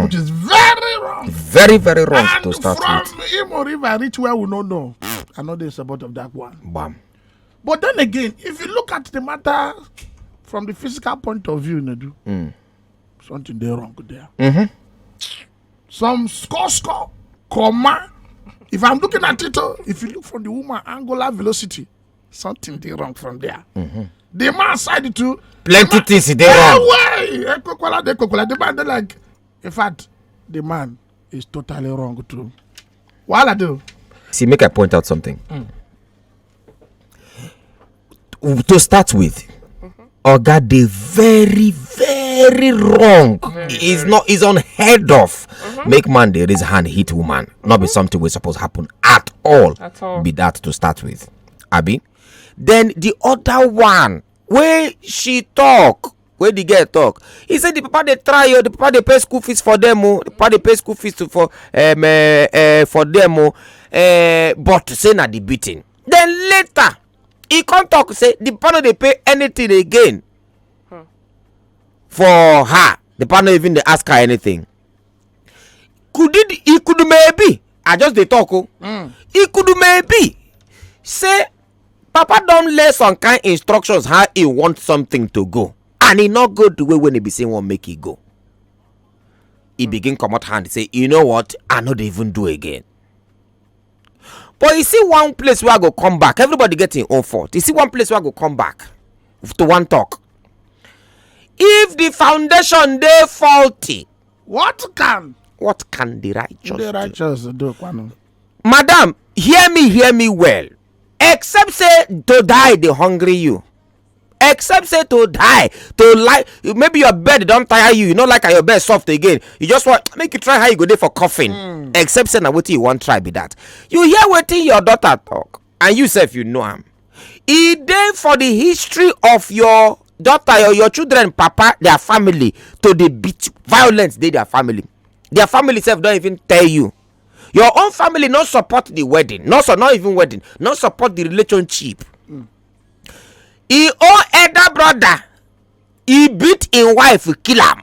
which is very wrong. Very, very wrong And to start from with. Imo River reach where we no know. I know the support of that one. Bam. But then again, if you look at the matter from the physical point of view, Nedu, something dey wrong there. Some score score comma. If I'm looking at it, oh, if you look from the woman angular velocity, something dey wrong from there. The man side too. Plenty things dey wrong. Way, Ekokola dey Ekokola. The man dey like, in fact, the man is totally wrong too. Wahala dey. See, make I point out something. To start with, Oga dey very, very wrong. Is not is unheard of. Make man dey raise hand hit woman. Not be something wey suppose happen at all. At all. Be that to start with. Abi. Then the other one wey she talk, wey the girl talk, he say the papa dey try o, the papa dey pay school fees for them o, the papa dey pay school fees to, for um, uh, uh, for them o, uh, but say na the beating. Then later he come talk say the papa no dey pay anything again for her. The papa no even dey ask her anything. Could it? It could maybe. I just dey talk o. It could maybe say papa don lay some kind instructions how he want something to go, and e no go the way when he be say wan make e go. He begin comot hand, say, you know what? I no dey even do again. But you see one place where I go come back. Everybody get him own fault. You see one place where I go come back to one talk. If the foundation dey faulty, What can what can the righteous the do? Righteous do, Kwanu? Madam, hear me, hear me well. Except say to die dey hungry you. Except say to die, to lie, maybe your bed don tire you. You no like how your bed soft again. You just want make you try how you go dey for coffin. Except say na wetin you wan try be that. You hear wetin your daughter talk, and you sef you know am. E dey for the history of your daughter, your, your children papa, their family, to dey beat, violence dey their family. Their family sef don even tell you. Your own family no support the wedding, no, so not even wedding, no support the relationship. E own elder brother, e beat im wife, kill am.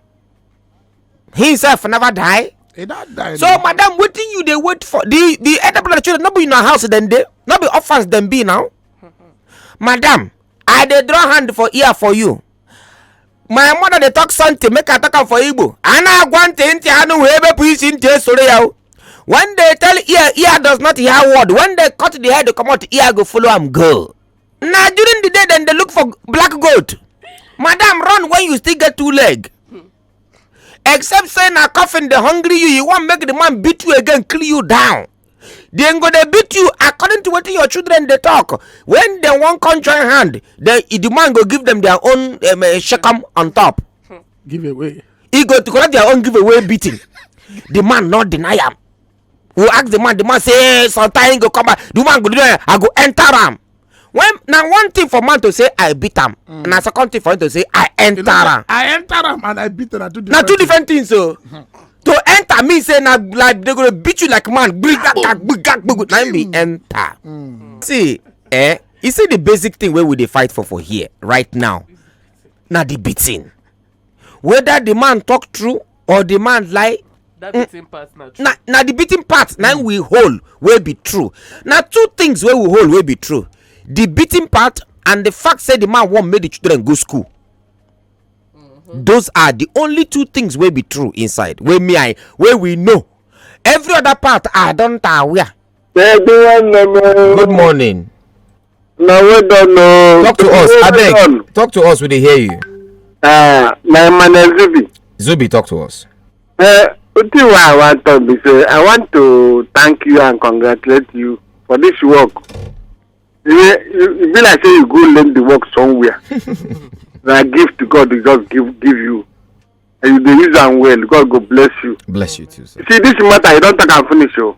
Himself never die. E don die. So, madam, wetin you dey wait for? The the elder brother children no be in our house dem dey, no be orphans dem be now. Madam, I dey draw hand for ear for you. My mother dey talk something, make I talk am for Igbo. A na-agwa ntị, ntị anụ wee bepụ isi, ntị esoro ya o. When they tell ear, ear does not hear word. When they cut the head comot, ear go follow am go. Na during the day dem dey look for black goat. Madam, run when you still get two leg. Except say na coffin dey hungry you, you wan make the man beat you again, kill you down. Dem go dey beat you according to wetin your children dey talk. When dem wan come join hand, the, the man go give them their own um, uh, shekem on top. Give away. E go to collect their own giveaway beating. The man no deny am. We ask the man, the man say sometimes he go come back. The man go do that, I go enter am. When na one thing for man to say I beat am, na second thing for him to say I enter am. I enter am and I beat am. Na two Na two different. Different things. So to enter mean say na like they go beat you like man. Gbigagag, gbigag, gbigag, na him be enter. See, eh? You see the basic thing wey we dey fight for for here right now. Na the beating. Whether the man talk true or the man lie, That beating part na true. na na the beating part na we hold wey be true. Na two things wey we hold wey be true: the beating part and the fact say the man wan make the children go school. Those are the only two things wey be true inside, wey me I, wey we know. Every other part I don tire. Good morning. Na well done o. Talk to us, Well abeg. Done. Talk to us, we dey hear you. Uh, my man is Zubi. Zubi, talk to us. Uh, wetin wey I wan talk be say I want to thank you and congratulate you for this work. You, you, you be like say you go learn the work somewhere. Na gift God will just give give you, and you dey use am well. God go bless you. Bless you too, sir. See this matter, you don talk am finish o.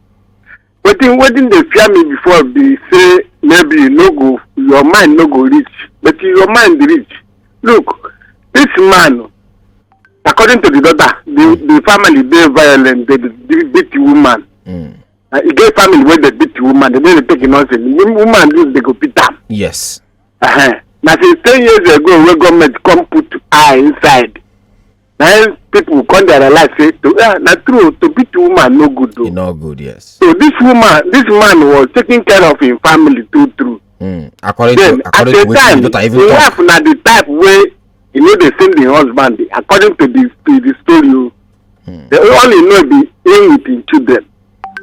Wetin wetin dey fear me before be say maybe you no go, your mind no go reach, but your mind reach. Look, this man, according to the daughter, the the family dey violent, they dey beat the woman. Mm. Uh, e get family wey dey beat the woman, they no dey take nonsense. The woman do, they go beat am. Yes. Uh-huh. Na since ten years ago wey government come put eye inside, na im people come dey realize say to, ah, na true, to beat woman no good o. E no good, yes. So this woman, this man was taking care of him family true true. Mm. According Then to at according the to wetin time, the daughter the even talk. Wife na the type wey e no dey send the husband according to the to the story o. The only know be him with him children.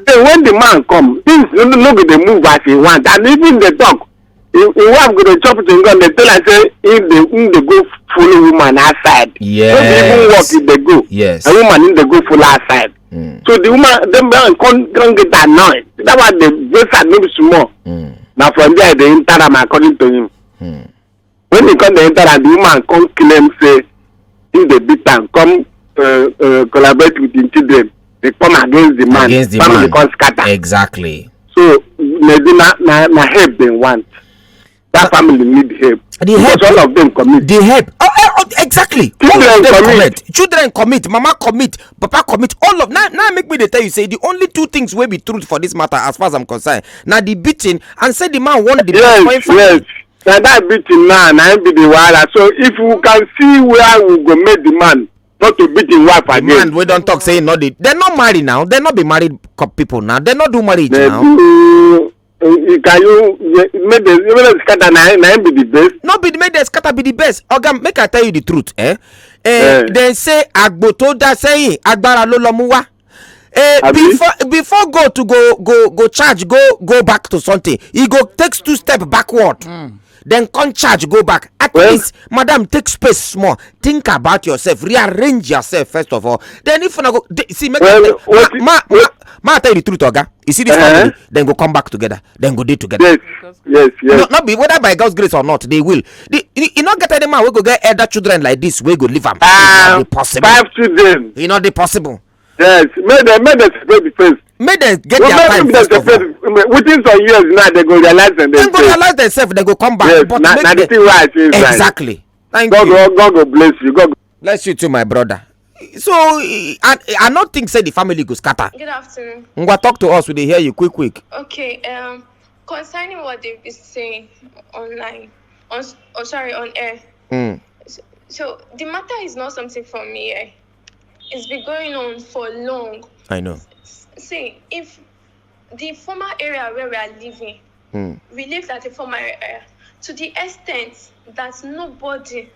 So when the man come, things no no go dey move as he want, and even dey talk, him him wife go dey chop thing gun dey tell am say him dey him dey go follow woman outside. No be even work Yes. He dey go. Yes. A woman him dey go follow outside. Mm. So the woman, dem man come come get annoyed. That one dey vex am no be small. Mm. Na from there dey enter am according to him. Mm. When he come dey enter am, the woman come claim say him dey beat am, come uh, uh, collaborate with him children. Dey come against the man. Against the Family man. Come scatter. Exactly. So maybe na na na help dem want. That family need help. The Because help- all of them commit. The help. Oh, eh, oh, exactly. Children All of them commit. Children commit. Mama commit. Papa commit. All of now. Now make me dey tell you say the only two things wey be truth for this matter, as far as I'm concerned, na the beating and say the man want the Yes, boy family. Yes. Na that beating now, na him be the wahala. So if we can see where we go make the man not to beat him wife The again. Man wey don talk say no dey. Dem no marry now. Dem no be married cou- people now. Dem no do marriage They now. Do, uh, you can you you- make the make the scatter na na him be the best. No be make dem scatter be the best. Oga, make I tell you the truth, eh? Eh, Eh. Dem say agbo tó dá sẹ́yìn, agbára ló lọ mú wá. Eh, Abi? Before before go to go go go charge go go back to something, e go take two step backward. Then come charge go back. At Well- least, madam, take space small. Think about yourself. Rearrange yourself first of all. Then if una go dey- see, make Well, I tell- what ma, ma, ma, ma, I tell you the truth, oga. You see this Uh-huh. family, then go come back together. Then go dey together. Yes, yes, yes. No, not be whether by God's grace or not, they will. The, you, you not get any man wey go get elder children like this wey go leave am. Ah, E no dey possible. Five children. E no dey possible. Yes, make dem, make dem separate the first. Make dem get No, their make time dem first of all. Separate. Within some years now, they go realize and Dem then go say, realize themselves, dem go come back. Yes, But na, make na the dem- thing wey I say is right. Exactly. Thank God, you. God, God go bless you. God. Bless you too, my brother. So I, I no think say the family go scatter. Good afternoon. Ngwa, talk to us. We dey hear you quick, quick. Okay, um, concerning what they've been saying online, on, oh, sorry, on air. Mm. So, so the matter is not something for me. Eh? It's been going on for long. I know. See, if the former area where we are living, Mm. we lived at a former area to the extent that nobody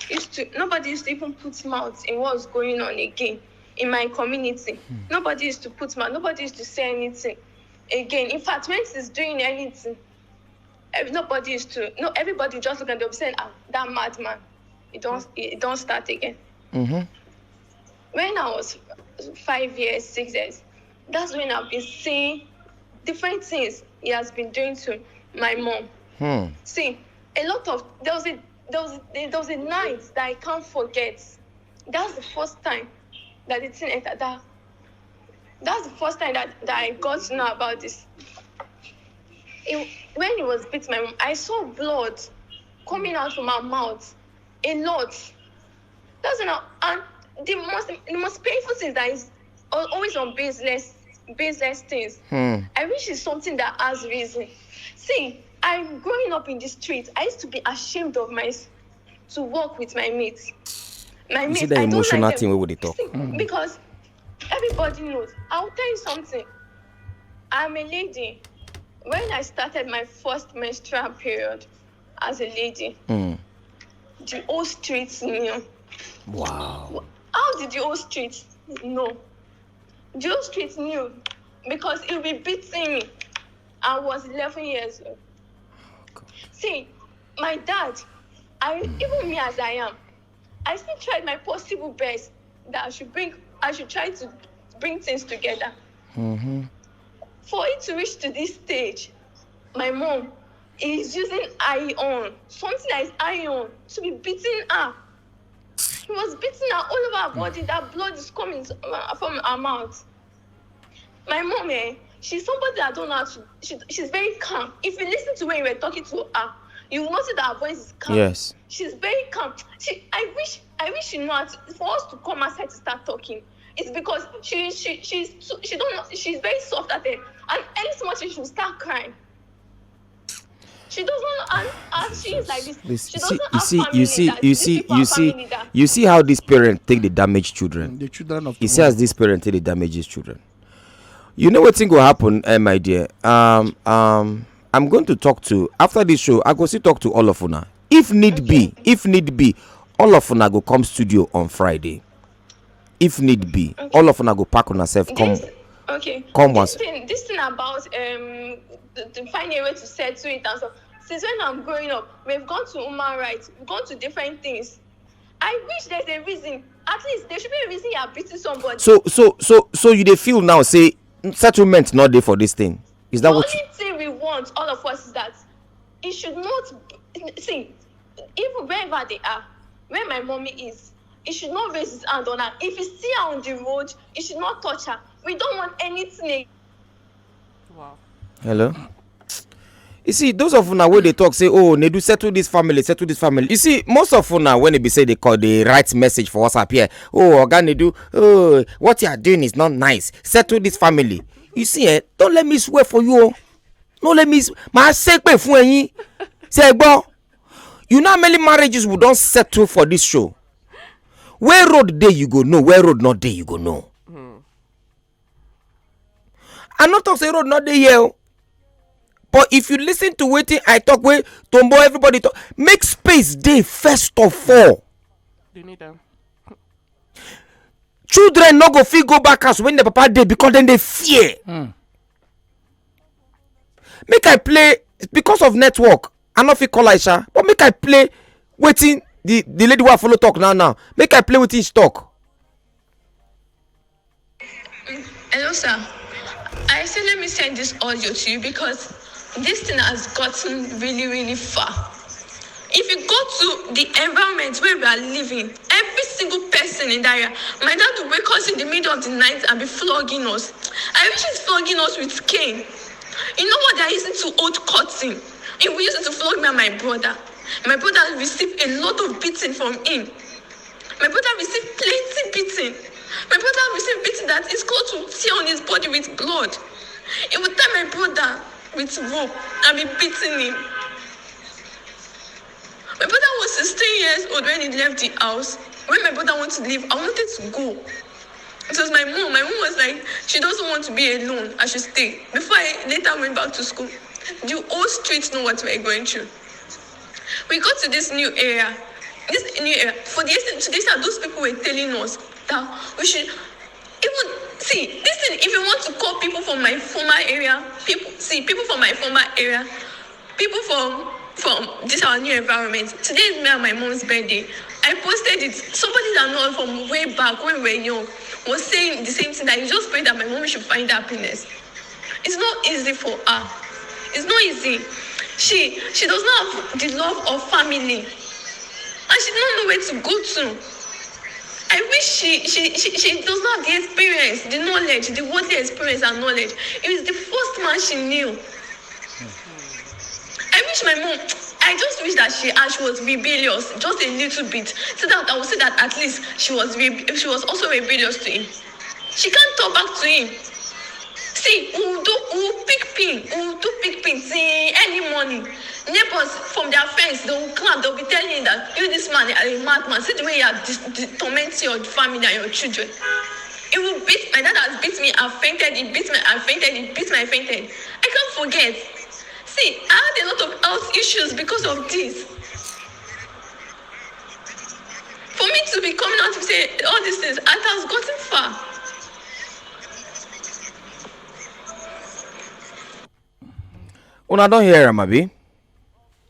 used to nobody used to even put mouth in what's going on again in my community. Nobody used to put mouth. Nobody used to say anything again. In fact, when she's doing anything, ev- nobody used to no. Everybody just look at them saying, "Ah, that madman, it don't it don't start again." Mm-hmm. When I was five years, six years, that's when I've been seeing different things he has been doing to my mom. Hmm. See, a lot of there was a there was a, there was a night that I can't forget. That's the first time that the thing entered. That that's the first time that, that I got to know about this. It, when he was beating my mom, I saw blood coming out from her mouth. A lot. That's not and the most the most painful thing is that is al- always on baseless baseless things. Hmm. I wish it's something that has reason. See, I'm growing up in the street. I used to be ashamed of my to work with my mates. My You mates, see that I don't emotional like them. Thing we would talk. See, because everybody knows. I'll tell you something. I'm a lady. When I started my first menstrual period as a lady, Mm. the whole street knew. Wow. How did the whole street know? The whole street knew because he'll be beating me. I was eleven years old. See, my dad, I even me as I am, I still tried my possible best that I should bring, I should try to bring things together. Mm-hmm. For it to reach to this stage, my mom is using iron, something that is iron, to be beating her. He was beating her all over her body. That blood is coming uh, from her mouth. My mom, eh, she's somebody that I don't know how to. She, she's very calm. If you listen to when you were talking to her, you will notice that her voice is calm. Yes. She's very calm. She, I wish, I wish she knew how to, for us to come outside to start talking. It's because she, she, she's, too, she don't know. She's very soft at it, and any small thing she will start crying. She doesn't know, and, and she is like this. This, She see, doesn't you have see, family you see, that, you these see, people you are see, family that. You see how these parents take the damaged children. The children of You see, tomorrow. As these parents take the damaged children. You know what thing will happen, eh, my dear? Um, um, I'm going to talk to after this show. I go still talk to all of una. If need be, if need be, all of una go come studio on Friday. If need be, all of una go pack on herself. Come. This, okay. Come this once. Thing, this thing about um the, the finding a way to settle it and stuff. Since when I'm growing up, we've gone to human rights, we've gone to different things. I wish there's a reason. At least there should be a reason you are beating somebody. So, so, so, so you dey feel now? Say settlement not there for this thing. Is that The what? Only thing we want, all of us, is that it should not see, even wherever they are, where my mommy is, he should not raise his hand on her. If he see her on the road, he should not touch her. We don't want anything. Wow. Hello. You see, those of una wey dey talk say, "Oh, Nedu, settle this family, settle this family." You see, most of una, when they be say they call the right message for WhatsApp here, "Oh, Oga Nedu, oh, what you are doing is not nice. Settle this family." You see, eh? Don't let me swear for you. Oh. No let me. S- My say pay for you. Say, bro, you know how many marriages we don't settle for this show. Where road day you go know? Where road not day you go know? I not talk say road not dey here. Oh. But if you listen to wetin I talk, wey Tombo, everybody talk, make space dey first of all. They need them. Children no go fit go back house when the papa dey because then they fear. Make I play because of network. I no fit call Aisha, but make I play wetin the the lady wey I follow talk now now. Make I play wetin she talk. Hello, sir. I said let me send this audio to you because this thing has gotten really, really far. If you go to the environment where we are living, Every single person in that area. My dad would wake us in the middle of the night and be flogging us. I wish he's flogging us with cane. You know what they're using to hold cotton? He will use it to flog me and my brother. My brother received a lot of beating from him. My brother received plenty beating. My brother received beating that his clothes would tear on his body with blood. He would tie my brother with rope and be beating him. My brother was sixteen years old when he left the house. When my brother wanted to leave, I wanted to go. It was my mom. My mom was like, she doesn't want to be alone. I should stay. Before I later went back to school, the whole street know what we're going through. We got to this new area. This new area. For the extent to this, those people were telling us that we should even see this thing. If you want to call people from my former area, people see people from my former area, people from from this our new environment. Today is me and my mom's birthday. I posted it. Somebody that know from way back when we were young was saying the same thing, that you just pray that my mom should find happiness. It's not easy for her. It's not easy. She she does not have the love of family, and she don't know where to go to. I wish she she she, she does not have the experience, the knowledge, the worldly experience and knowledge. It was the first man she knew. I wish my mom. I just wish that she, uh, she was rebellious, just a little bit, so that I would say that at least she was rebe- she was also rebellious to him. She can't talk back to him. See, we will do, we will pick pin, we will do pick pin till early morning. Neighbors from their fence, they will clap, they'll be telling you that you, this man, are a madman. See the way you are dis- dis- tormenting your family and your children. He will beat, my dad has beat me, I fainted, he beat me, I fainted, he beat me, I fainted. I can't forget. See, I had a lot of health issues because of this. For me to be coming out to say all these things, it has gotten far. Una don hear am, abi?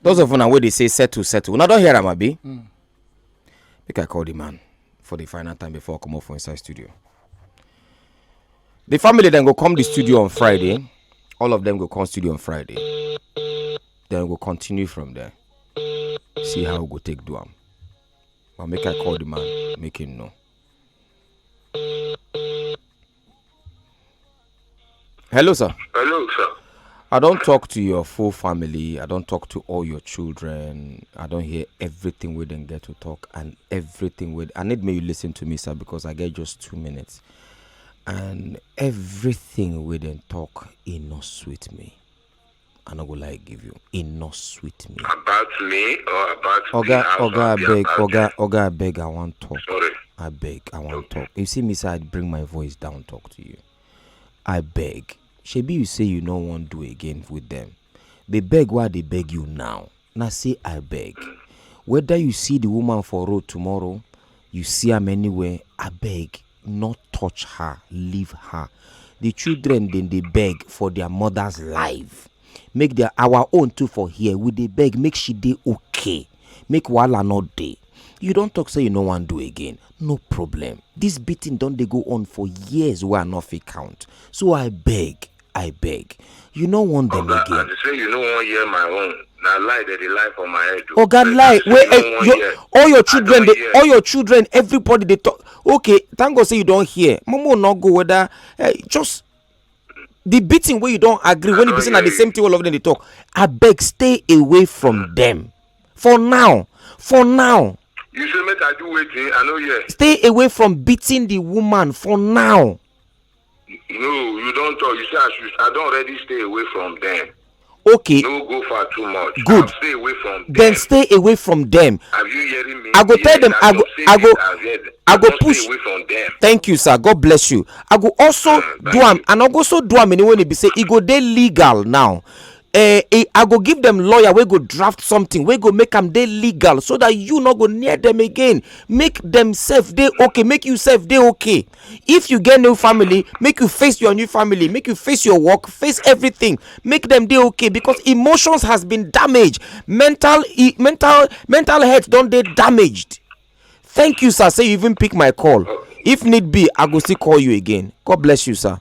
Those of una wey dey say settle, settle. Una don hear am, abi? Make I call the man for the final time before I comot for inside studio. The family dem go come the studio on Friday. All of them go come studio on Friday. Then we go continue from there. See how we go take do am. But make I call the man, make him know. Hello, sir. Hello, sir. I don talk to your full family. I don talk to all your children. I don hear everything wey dem get to talk and everything wey I need make you listen to me, sir, because I get just two minutes. And everything wey dem talk, e no sweet me. I no go lie give you. E no sweet me. About me or about Oga, Oga, abeg, Oga, Oga, abeg, I wan talk. Sorry. Abeg, I wan talk. You see me say I bring my voice down, talk to you. Abeg, shebi you say you no wan do again with them. The beg wey I dey beg you now, na say abeg. Whether you see the woman for road tomorrow, you see am anywhere, abeg, no touch her, leave her. The children dem dey beg for their mother's life. Make their our own too for here. We dey beg, make she dey okay. Make wahala no dey. You don talk say you no wan do again. No problem. This beating don dey go on for years wey I no fit count. So I beg, I beg. You no want them Oga, again. I dey say you no wan hear my own. Na lie dey dey lie for my head. O. Oga, But lie. I say Wait, you no eh, wan your, hear. all your I children, don dey, hear. All your children, everybody dey talk. Okay, thank God say you don hear. Momo no go whether eh, just the beating wey you don agree when e be don say na the hear same you. Thing all of them dey talk. Abeg, stay away from them. For now, for now, You say make I do wetin? I no hear. Stay away from beating the woman for now. No, you don talk. You say I should. I don already stay away from them. Okay, No go far too much. Good. I'll stay away from then them. Stay away from them. Are you hearing me? I go tell Yes, them, I don go, say I go, it, I've heard. I go Don push. Stay away from them. Thank you, sir. God bless you. I go also Mm, do thank am, you. And I go so do am in a way wey be say e go dey legal now. Eh, eh, I go give them lawyer wey go draft something wey go make am dey legal so that you no go near them again. Make them self dey okay. Make you self dey okay. If you get new family, make you face your new family. Make you face your work. Face everything. Make them dey okay because emotions has been damaged. Mental, e- mental, mental health don dey damaged. Thank you, sir. Say you even pick my call. If need be, I go still call you again. God bless you, sir.